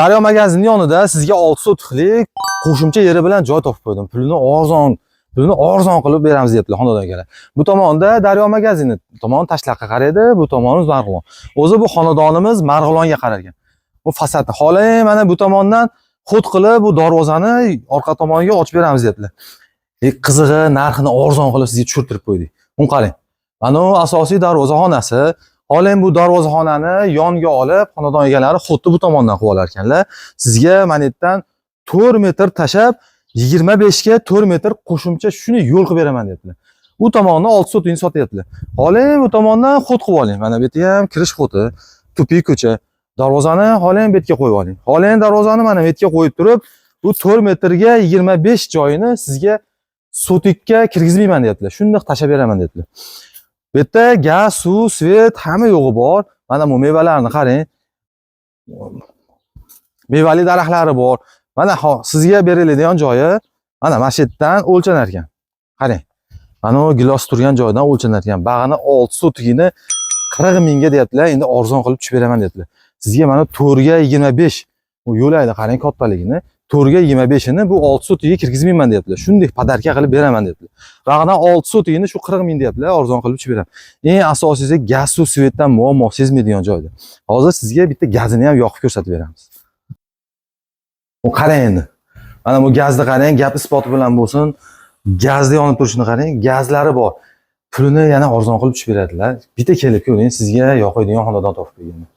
Daryo magazinning yonida sizga 6 sotixlik qo'shimcha yeri bilan joy topib qo'ydim. Pulini arzon qilib beramiz deyaptilar xonadon egalari. Bu tomonda Daryo magazini tomon tashlaqqa qaraydi, bu tomonimiz Marg'ilon. O'zi bu xonadonimiz Marg'ilonga qarar ekan. Bu fasadni xolang mana bu tomondan xud qilib bu darvozani orqa tomoniga ochib beramiz deyaptilar. Qizig'i narxini arzon qilib sizga tushirtirib qo'ydik. Buni qarang. Mana bu asosiy darvozaxonasi. Xolang bu darvozaxonani yonga olib, xonadon egalari xuddi bu tomondan qilib olar ekanlar. Sizga mana yerdan 4 metr tashab 25 ga 4 metr qo'shimcha shuni yo'l qilib beraman deyaptilar. Bu tomonni 6 sotini sotyaptilar. Xolang bu tomondan ход qilib oling. Mana bu yerga ham kirish ход i, тупик ko'cha. Darvozani xolang bu yerga qo'yib oling. Xolang darvozani mana bu yerga qo'yib turib, bu 4 metrga 25 joyini sizga sotikka kirgizmayman deyaptilar. Shundoq tashlab beraman deyaptilar. Bu yerda gaz, suv, свет hamma yo'g'i bor. Mana bu mevalarni qarang. Mevali daraxtlari bor. Mana sizga beriladigan joyi mana shu yerdan o'lchanar ekan. Qarang. Mana u gilos turgan joydan o'lchanar ekan. Bag'ini 6 sotigini 40 mingga deyaptilar. Endi arzon qilib tushib beraman deyaptilar. Sizga mana 4 ga 25 bu yo'laydi, qarang kattaligini. 4 ga 25ini bu 6 sotiga kirgizmayman deyaptilar. Shunday подарка qilib beraman deyaptilar. Bag'dan 6 sotigini shu 40 ming deyaptilar, arzon qilib tushib beraman. Eng asosiysi gaz, suv, свет dan muammo sezmaydigan joyda. Hozir sizga bitta gazini ham yoqib ko'rsatib beramiz. Bu qarang endi. Mana bu gazni qarang, gap isboti bilan bo'lsin. Gazni yonib turishini qarang, gazlari bor. Pulini yana arzon qilib tushib beradilar. Bitta kelib ko'ring, sizga yoqadigan xonadon topib qo'yganman.